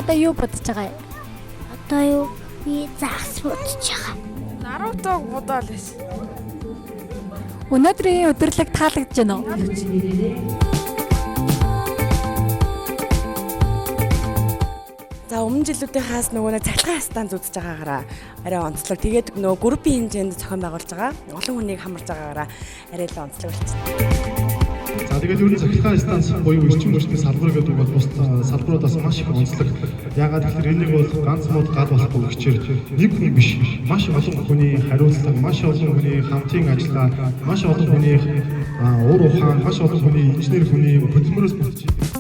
Одоо юу бодож байгаа юм? Одоо юу би загас бодож байгаа. Нарутог бодоол байсан. Өнөөдрийн өдөрлөг таалагдж байна уу? За, өмнө жилүүдийнхаас нөгөө нэг цахилгаан станц үзэж байгаагаараа арай онцлог. Тэгээд нөгөө группийн хэмжээнд зохион байгуулж байгаа. Олон хүнийг хамарж байгаагаараа арай л онцлог болчихсон. За, тэгээд ер нь цахилгаан станц буюу эрчим хүчний салбар гэдэг бол бус салбаруудаас маш их онцлог. Яагаад гэхээр энийг бол ганц мод гал болохгүй гэчээр нэг хүн биш, маш олон хүний хариуцлага, маш олон хүний хамтын ажиллагаа, маш олон хүний ур ухаан, маш олон хүний инженер хүний хөдөлмөрөөс бүтэж идэг.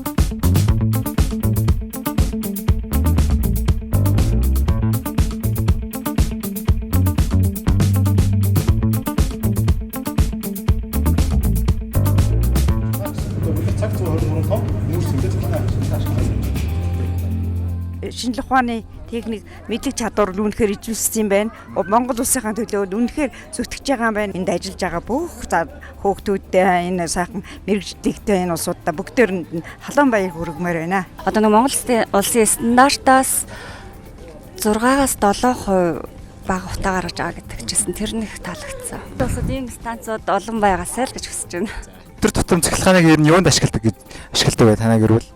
Цаг 123 том нүүрс ингээд цахилгаан ашигласан. Шинжлэх ухааны техник мэдлэг чадвар нь үнэхээр ижүүлсэн юм байна. Монгол улсынхаа төлөө үнэхээр зүтгэж байгаа юм байна. Энд ажиллаж байгаа бүх хүүхдүүдтэй, энэ сайхан мэргэжилттэй энэ улсуудаа бүгдээрэнд нь халуун баяр хүргэмээр байна. Одоо нэг Монгол улсын стандартаас 6-аас 7% бага утаа гаргаж байгаа гэдэг чийсэн, тэр нь их таалагдсан. Улсад ийм станцууд олон байгаасай л гэж хүсэж байна. Өдөр тутам цахилгааныг ер нь юунд ашигладаг гэж ашигладаг бай танаа гэр бүл?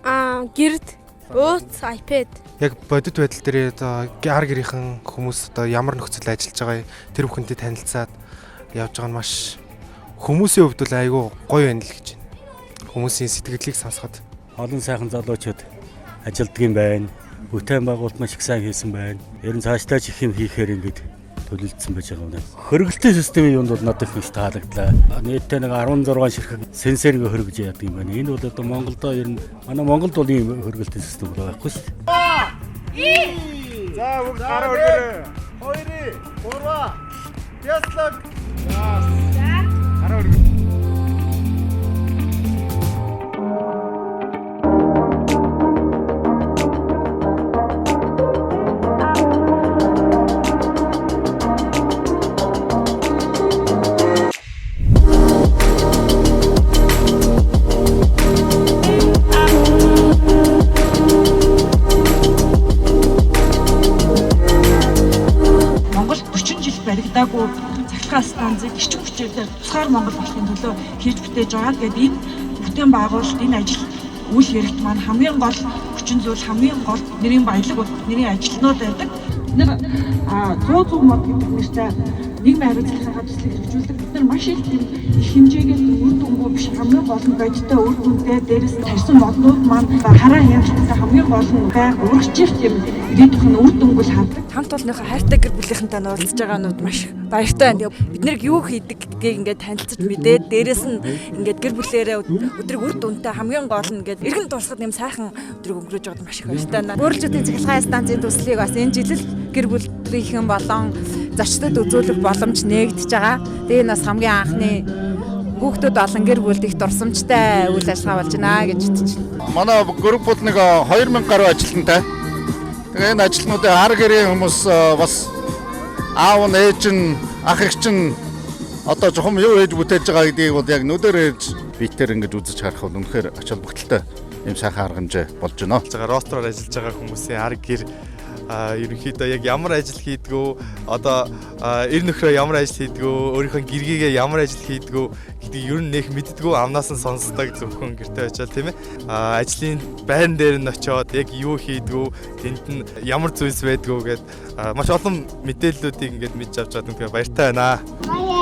Гэрд ууц, iPad. Яг бодит байдал дээр одоо ар гэрийнхэн хүмүүс одоо ямар нөхцөл ажиллаж байгаа, тэр бүхэнтэй танилцаад явж байгаа нь маш хүмүүсийн хувьд бол айгүй гоё байна л гэж байна. Хүмүүсийн сэтгэлийг сонсоход. Олон сайхан залуучууд ажилддаг юм байна. Бүтээн байгуулалт маш их сайн хийсэн байна. Ер нь цаашдаа ч их юм хийхээр ингэж төлөлдсөн байж байгаа юм байна. Хөргөлтийн системийн юунд бол надад их маш таалагдлаа. Нийтдээ нэг 16 ширхэг сенсор ингээ хөргөж яадаг юм байна. Энэ бол одоо Монголдо ер нь манай Монголд бол ийм хөргөлтийн систем бол байхгүй шүү дээ. За, бүгд гараа өргөрөө. 2 3 Яслаг. Гараа өргөө. Монгол 40 жил баригдаагүй цахилгаан станцыг эрчим хүчээр тусгаар Монгол болохын төлөө хийж бүтээж байгаа. Тэгээд энэ бүтээн байгуулалт, энэ ажил үйл хэрэгт маань хамгийн гол хүчин зүйл, хамгийн гол бидний баялаг бол бидний ажилтнууд байдаг. Бид нар 100 100 мод гэдэг нэртэй нийгмийн хариуцлагынхаа төслийг хэрэгжүүлдэг. Бид нар маш их тийм их хэмжээгээр үр дүнгүй биш, хамгийн гол нь бодиттой үр дүнтэй, дээрээс нь тарьсан моднууд маань хараа хяналттай, хамгийн гол нь байнга урагших тийм ирээдүйн үр дүнг л хардаг. Хамт олонныхоо хайртай гэр бүлийнхэнтэй нь уулзж байгаа нь маш их баяртай байна. Тэгээд бид нарыг юу хийдэг гэдгийг ингээд танилцаж мэдээд, дээрээс нь ингээд гэр бүлээрээ өдрийг үр дүнтэй, хамгийн гол нь ингээд эргэн тусахад юм сайхан өдрийг өнгөрөөж байгаад маш их баяртай байна. Өөрлөжүүдийн цахилгаан станцын төслийг бас энэ жил л гэр бүлийнхэн болон зочдод үзүүлэх боломж нээгдэж байгаа. Тэгээ энэ бас хамгийн анхны хүүхдүүд болон гэр бүлд их дурсамжтай үйл ажиллагаа болж байна гэж итгэж байна. Манай групп бол нэг 2000 гаруй ажилтнтай. Тэгээ энэ ажилтнуудын ар гэрийн хүмүүс бас аав нь, ээж нь, ах эгч нь одоо чухам юу хийж бүтээж байгаа гэдгийг бол яг нүдээр ээж биетээр ингэж үзэж харах бол үнэхээр ач холбогдолтой юм сайхан арга хэмжээ болж байна. Байгаа ростроор ажиллаж байгаа хүмүүсийн ар гэр ерөнхийдөө яг ямар ажил хийдгүү, одоо эр нөхрөө ямар ажил хийдгүү, өөрийнхөө гэргийгээ ямар ажил хийдгүү гэдгийг ер нь нэх мэддгүү, амнаас нь сонсдог зөвхөн гэртээ очиад, тийм ээ. Ажлын байран дээр нь очиод яг юу хийдгүү, тэнд нь ямар зүйлс байдгүү гэд маш олон мэдээллүүдийг ингээд мэдж авч байгаа, үнэхээр баяртай байна. Баяр